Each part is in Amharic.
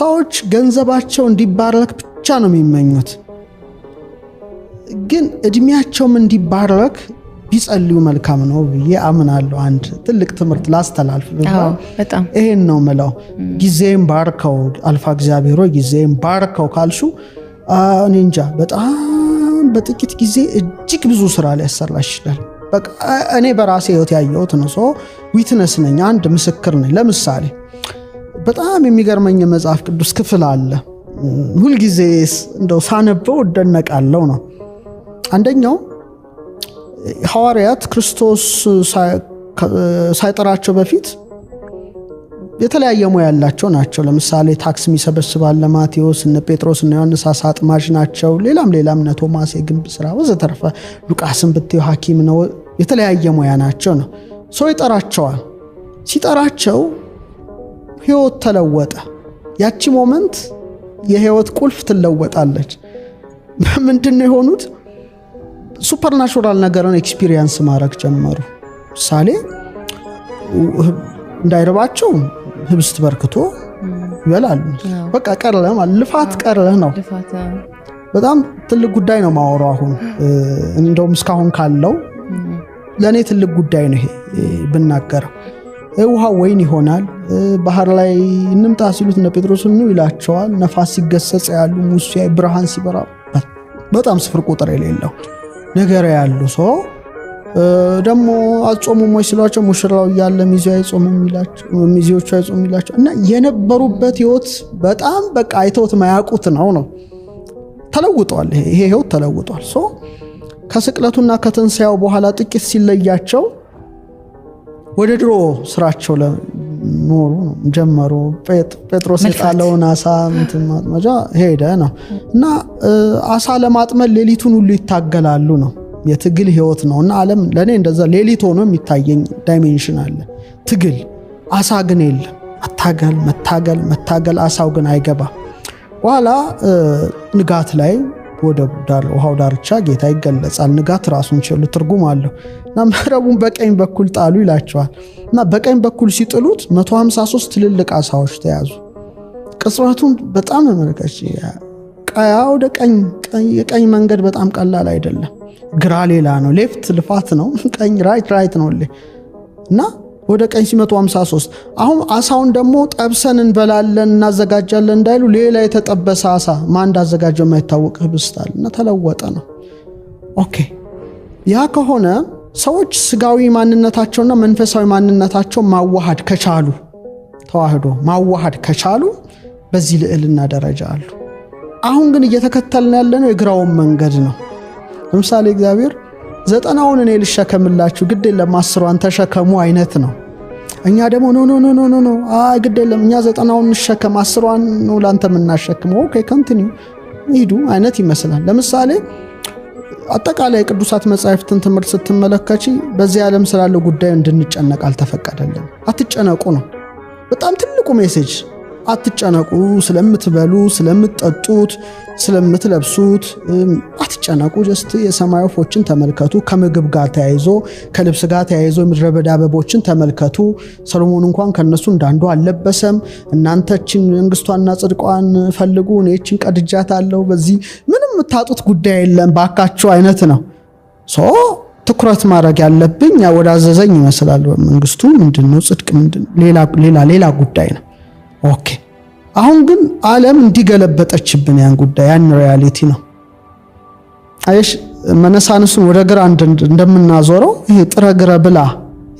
ሰዎች ገንዘባቸው እንዲባረክ ብቻ ነው የሚመኙት። ግን እድሜያቸውም እንዲባረክ ቢጸልዩ መልካም ነው ብዬ አምናለሁ። አንድ ትልቅ ትምህርት ላስተላልፍ ብባል በጣም ይሄን ነው ምለው። ጊዜም ባርከው አልፋ እግዚአብሔር ሆይ ጊዜም ባርከው ካልሹ፣ እኔ እንጃ፣ በጣም በጥቂት ጊዜ እጅግ ብዙ ስራ ሊያሰራሽ ይችላል። በቃ እኔ በራሴ ህይወት ያየሁት ነው። So witness ነኝ፣ አንድ ምስክር ነኝ። ለምሳሌ በጣም የሚገርመኝ የመጽሐፍ ቅዱስ ክፍል አለ። ሁልጊዜ እንደው ሳነበው እደነቃለሁ ነው። አንደኛው ሐዋርያት ክርስቶስ ሳይጠራቸው በፊት የተለያየ ሙያ ያላቸው ናቸው። ለምሳሌ tax የሚሰበስብ አለ ማቴዎስ፣ እነ ጴጥሮስ እነ ዮሐንስ አሳ አጥማጅ ናቸው። ሌላም ሌላም፣ እነ ቶማስ የግንብ ስራ ወዘተረፈ፣ ሉቃስን ብትዩ ሐኪም ነው። የተለያየ ሙያ ናቸው ነው። ሰው ይጠራቸዋል። ሲጠራቸው ህይወት ተለወጠ። ያቺ moment የህይወት ቁልፍ ትለወጣለች። ምንድን ነው የሆኑት? Supernatural ነገርን experience ማድረግ ጀመሩ። ምሳሌ እንዳይርባቸው ህብስት በርክቶ ይበላሉ። በቃ ቀረ ማለት ልፋት ቀረ ነው። በጣም ትልቅ ጉዳይ ነው ማወራው አሁን። እንደውም እስካሁን ካለው ለእኔ ትልቅ ጉዳይ ነው ይሄ ብናገረው። ውሃ ወይን ይሆናል። ባህር ላይ እንምጣ ሲሉት እነ ጴጥሮስ ኑ ይላቸዋል። ነፋስ ሲገሰጽ ያሉ፣ ሙሴ ብርሃን ሲበራ፣ በጣም ስፍር ቁጥር የሌለው ነገር ያሉ። ሰው ደግሞ አትጾሙም ወይ ሲሏቸው ሙሽራው እያለ ሚዜዎቹ አይጾሙም ይላቸው እና የነበሩበት ህይወት በጣም በቃ አይተውት ማያውቁት ነው ነው ተለውጧል። ይሄ ህይወት ተለውጧል። So ከስቅለቱና ከትንሣኤው በኋላ ጥቂት ሲለያቸው ወደ ድሮ ስራቸው ኖሩ ጀመሩ። ጴጥሮስ የጣለውን አሳ እንትን ማጥመጃ ሄደ ነው እና አሳ ለማጥመድ ሌሊቱን ሁሉ ይታገላሉ ነው። የትግል ህይወት ነው እና ዓለም ለእኔ እንደዛ ሌሊት ሆኖ የሚታየኝ dimension አለ። ትግል፣ አሳ ግን የለም። መታገል፣ መታገል፣ መታገል፣ አሳው ግን አይገባ። በኋላ ንጋት ላይ ወደ ውሃው ዳርቻ ጌታ ይገለጻል። ንጋት ራሱን ችሎ ትርጉም አለው እና መረቡን በቀኝ በኩል ጣሉ ይላቸዋል እና በቀኝ በኩል ሲጥሉት 153 ትልልቅ አሳዎች ተያዙ። ቅጽበቱን በጣም ተመልከች። ቀያ ወደ ቀኝ፣ የቀኝ መንገድ በጣም ቀላል አይደለም። ግራ ሌላ ነው። Left ልፋት ነው። ቀኝ right right ነው እና ወደ ቀኝ ሲመጡ 53። አሁን አሳውን ደግሞ ጠብሰን እንበላለን እናዘጋጃለን እንዳይሉ ሌላ የተጠበሰ አሳ ማን እንዳዘጋጀው የማይታወቅ ህብስት አለ እና ተለወጠ ነው። Okay፣ ያ ከሆነ ሰዎች ስጋዊ ማንነታቸውና መንፈሳዊ ማንነታቸው ማዋሃድ ከቻሉ፣ ተዋህዶ ማዋሃድ ከቻሉ በዚህ ልዕልና ደረጃ አሉ። አሁን ግን እየተከተልን ያለነው የግራውን መንገድ ነው። ለምሳሌ እግዚአብሔር 90ውን እኔ ልሸከምላችሁ፣ ግድ የለም 10ሯን ተሸከሙ አይነት ነው። እኛ ደግሞ no, no, no, no, no፣ አይ ግድ የለም፣ እኛ 90ውን እንሸከም፣ 10ሯን ነው ለአንተ የምናሸክመው፣ okay continue ሂዱ አይነት ይመስላል። ለምሳሌ አጠቃላይ የቅዱሳት መጻሕፍትን ትምህርት ስትመለከቺ በዚህ ዓለም ስላለው ጉዳይ እንድንጨነቅ አልተፈቀደልን። አትጨነቁ ነው በጣም ትልቁ message። አትጨነቁ ስለምትበሉ፣ ስለምትጠጡት፣ ስለምትለብሱት አትጨነቁ። Just የሰማይ ወፎችን ተመልከቱ። ከምግብ ጋር ተያይዞ፣ ከልብስ ጋር ተያይዞ የምድረ በዳ አበቦችን ተመልከቱ። ሰሎሞን እንኳን ከነሱ እንዳንዱ አልለበሰም። እናንተ ይችን መንግስቷንና ጽድቋን ፈልጉ፣ እኔ ይችን ቀድጃታለሁ። በዚህ ምንም የምታጡት ጉዳይ የለም ባካችሁ አይነት ነው። So ትኩረት ማድረግ ያለብኝ ወዳዘዘኝ ይመስላል። መንግስቱ ምንድን ነው? ጽድቅ ምንድን? ሌላ ሌላ ጉዳይ ነው። Okay፣ አሁን ግን ዓለም እንዲገለበጠችብን ያን ጉዳይ፣ ያን reality ነው። አየሽ፣ መነሳንሱን ወደ ግራ እንደምናዞረው ይሄ ጥረ ግረ ብላ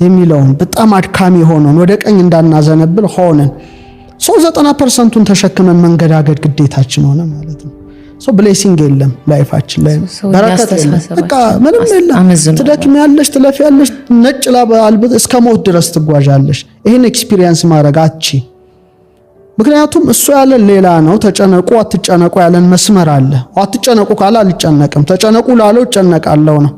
የሚለውን በጣም አድካሚ የሆነውን ወደ ቀኝ እንዳናዘነብል ሆነን ሰው 90% ኡን ተሸክመን መንገዳገድ ግዴታችን ሆነ ማለት ነው። So blessing የለም life ኣችን ላይ፣ በረከት የለም። በቃ ምንም የለም። ትደክሚያለሽ፣ ትለፊያለሽ፣ ነጭ ላብ እስከ ሞት ድረስ ትጓዣለሽ። ይህን experience ማድረግ አቺ ምክንያቱም እሱ ያለን ሌላ ነው። ተጨነቁ አትጨነቁ ያለን መስመር አለ። አትጨነቁ ካለ አልጨነቅም፣ ተጨነቁ ላለው እጨነቃለሁ ነው።